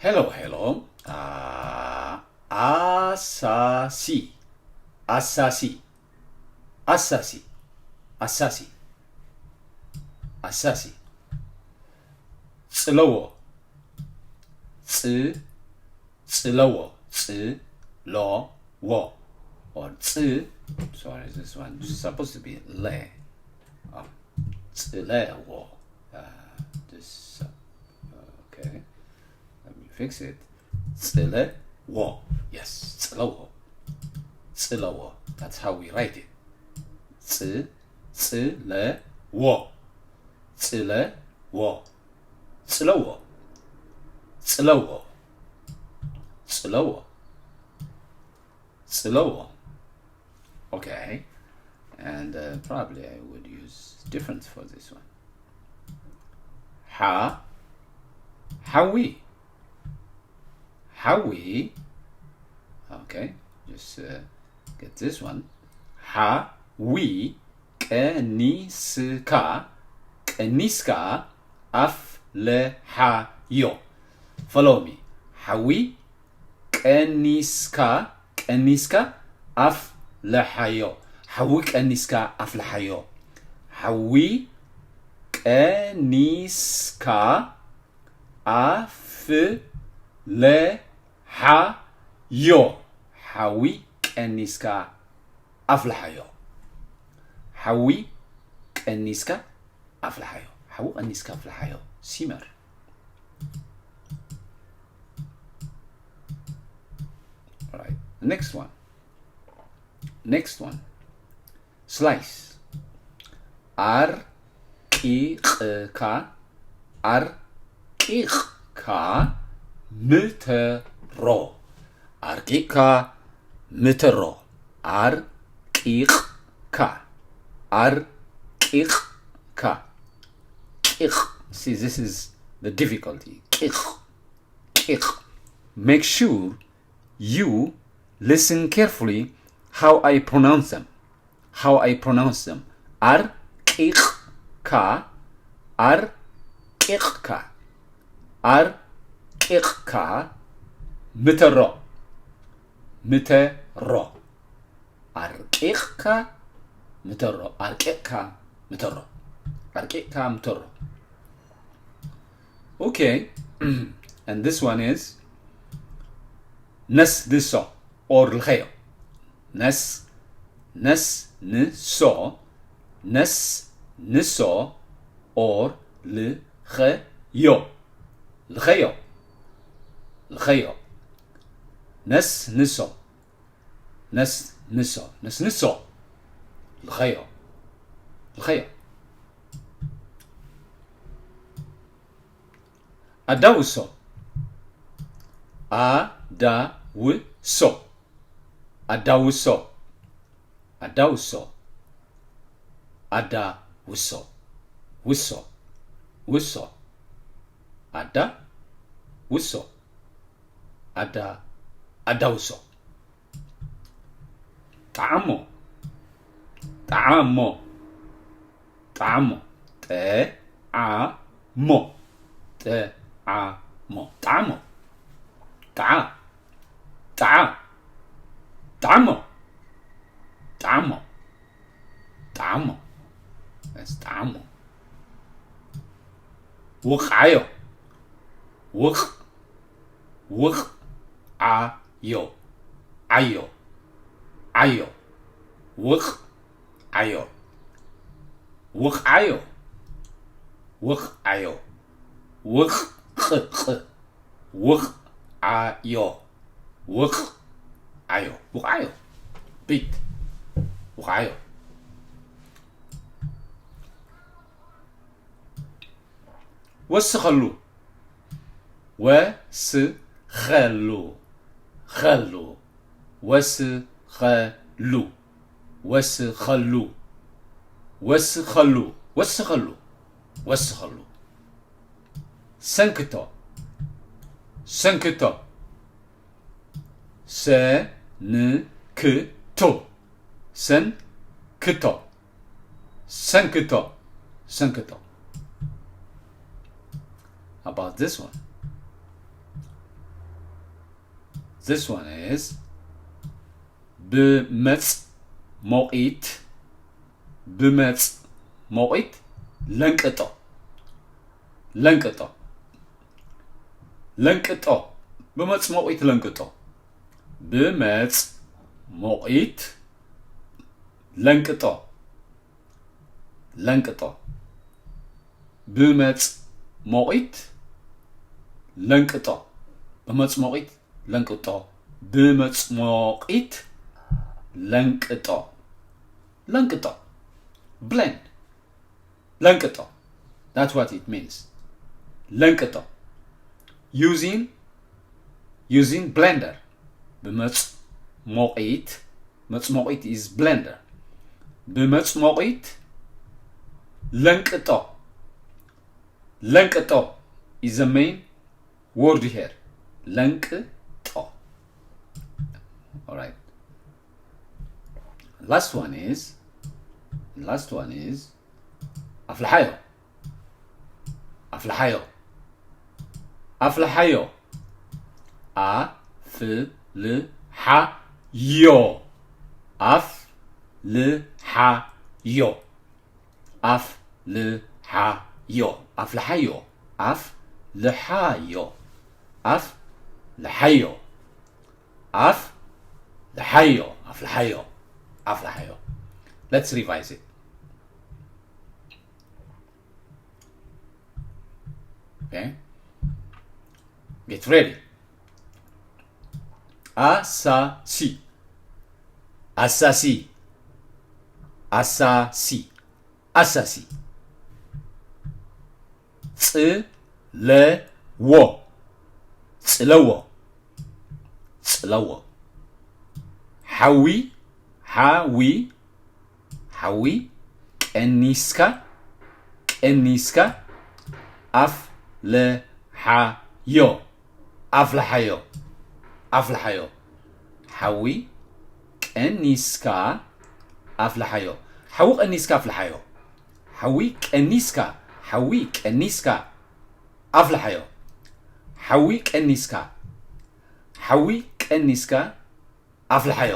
Hello, hello. Uh, ኣሳሲ ኣሳሲ ኣሳሲ ኣሳሲ ኣሳሲ ጽለዎ ጽ ጽለዎ ጽ ሎ ዎ or ጽ sorry, this one is supposed to be ለ ጽለዎ uh, this uh, okay, let me fix it ጽለዎ yes ጽለዎ ጽለዎ that's how we write it ጽ ጽለዎ ጽለዎ ጽለዎ ጽለዎ ጽለዎ ጽለዎ okay, and uh, probably I would use different for this one ሓ ሓዊ ሓዊ okay, just uh, get this one ሓዊ ቀኒስካ ቀኒስካ ኣፍልሓዮ follow me ሓዊ ቀኒስካ ቀኒስካ ኣፍልሓዮ ሓዊ ቀኒስካ ኣፍልሓዮ ሓዊ ቀኒስካ ኣፍልሓዮ ሓዊ ቀኒስካ ኣፍልሓዮ ሓዊ ቀኒስካ ኣፍልሓዮ ሓዊ ቀኒስካ ኣፍልሓዮ simmer right next one next one slice ኣርቂቕካ ኣርቂቕካ ምተሮ ኣርቂቕካ ምተሮ ኣርቂቕካ ኣርቂቕካ ቂቕ see this is the difficulty ቂቕ ቂቕ make sure you listen carefully how I pronounce them how I pronounce them ኣርቂቕካ ኣርቂቕካ ኣርቂቕካ ምተሮ ምተሮ ኣርቂቕካ ምተሮ ኣርቂቕካ ምተሮ ኣርቂቕካ ምተሮ okay and this one is ነስንሶ or ልኸዮ ነስ ነስንሶ ነስንሶ or ልኸዮ ልኸዮ ልኸዮ ነስንሶ ነስንሶ ነስንሶ ልኸዮ ልኸዮ ኣዳውሶ ኣዳውሶ ኣዳውሶ ኣዳውሶ ኣዳውሶ ውሶ ኣዳ ውሶ ኣዳ ኣዳውሶ ጣዓሞ ጣዓሞ ጣዓሞ ጠዓሞ ጠዓሞ ጣዓሞ ጣዓ ጣዓ ጣዓሞ ጣዓሞ ጣዓሞ ጣዓሞ ውቕዓዮ ውቕ ውቕ ዓዮ ዓዮ ዓዮ ውቕ ዓዮ ውቕዓዮ ውቕዓዮ ውቕቕቕ ውቕዓዮ ውቕዓዮ ውቕዓዮ ቢት ውቕዓዮ ወስኸሉ ወስኸሉ ኸሉ ወስኸሉ ወስኸሉ ወስኸሉ ወስኸሉ ወስኸሉ ሰንክቶ ሰንክቶ ሰንክቶ ሰንክቶ ሰንክቶ ሰንክቶ about this one This one is ብመጽሞቒት ብመጽሞቒት ለንቅጦ ለንቅጦ ለንቅጦ ብመጽሞቒት ለንቅጦ ብመጽሞቒት ለንቅጦ ለንቅጦ ብመጽሞቒት ለንቅጦ ብመጽሞቒት ለንቅጦ ብመጽሞቒት ለንቅጦ ለንቅጦ blend ለንቅጦ that's what it means ለንቅጦ using using blender ብመጽሞቒት መጽሞቒት is blender ብመጽሞቒት ለንቅጦ ለንቅጦ is the main word here ለንቅጦ alright last one is last one is ኣፍልሓዮ ኣፍልሓዮ ኣፍልሓዮ ኣፍልሓዮ ኣፍልሓዮ ኣፍልሓዮ ኣፍልሓዮ ኣፍልሓዮ ኣፍልሓዮ ኣፍልሓዮ ኣፍልሓዮ ኣፍልሓዮ let's revise it okay get ready ኣሳሲ ኣሳሲ ኣሳሲ ኣሳሲ ጽለዎ ጽለዎ ጽለዎ ሓዊ ሓዊ ሓዊ ቀኒስካ ቀኒስካ ኣፍልሓዮ ኣፍልሓዮ ኣፍልሓዮ ሓዊ ቀኒስካ ኣፍልሓዮ ሓዊ ቀኒስካ ኣፍልሓዮ ሓዊ ቀኒስካ ሓዊ ቀኒስካ ኣፍልሓዮ ሓዊ ቀኒስካ ሓዊ ቀኒስካ ኣፍልሓዮ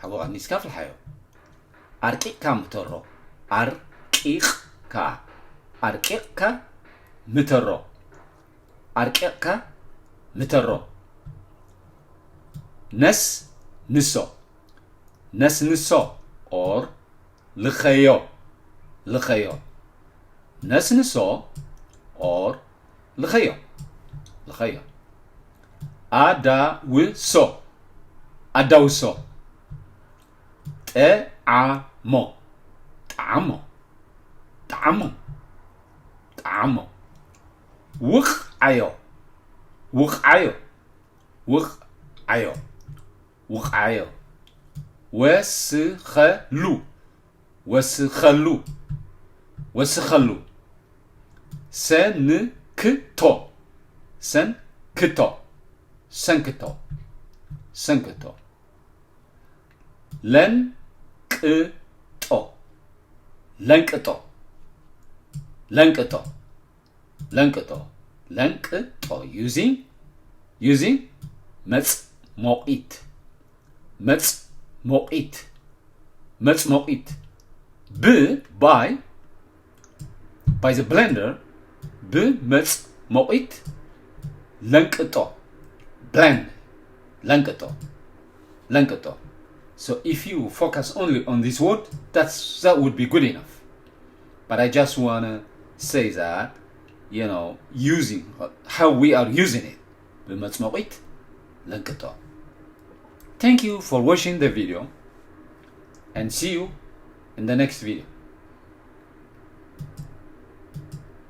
ሓዊ ቀኒስካ ኣፍልሓዮ ኣርቂቕካ ምተሮ ኣርቂቕካ ኣርቂቕካ ምተሮ ኣርቂቕካ ምተሮ ነስንሶ ነስንሶ or ልኸዮ ልኸዮ ነስንሶ or ልኸዮ ልኸዮ ኣዳውሶ ኣዳውሶ ጠዓሞ ጠዓሞ ጠዓሞ ጠዓሞ ውቕዓዮ ውቕዓዮ ውቕዓዮ ውቕዓዮ ወስኸሉ ወስኸሉ ወስኸሉ ሰንክቶ ሰንክቶ ሰንክቶ ሰንክቶ ለንቅጦ ለንቅጦ ለንቅጦ ለንቅጦ ለንቅጦ using using መጽሞቒት መጽሞቒት መጽሞቒት ብ by by the blender ብመጽሞቒት ለንቅጦ blend ለንቅጦ ለንቅጦ so if you focus only on this word that's that would be good enough but I just want to say that you know using how we are using it ብመጽሞቒት ለንቅጦ thank you for watching the video and see you in the next video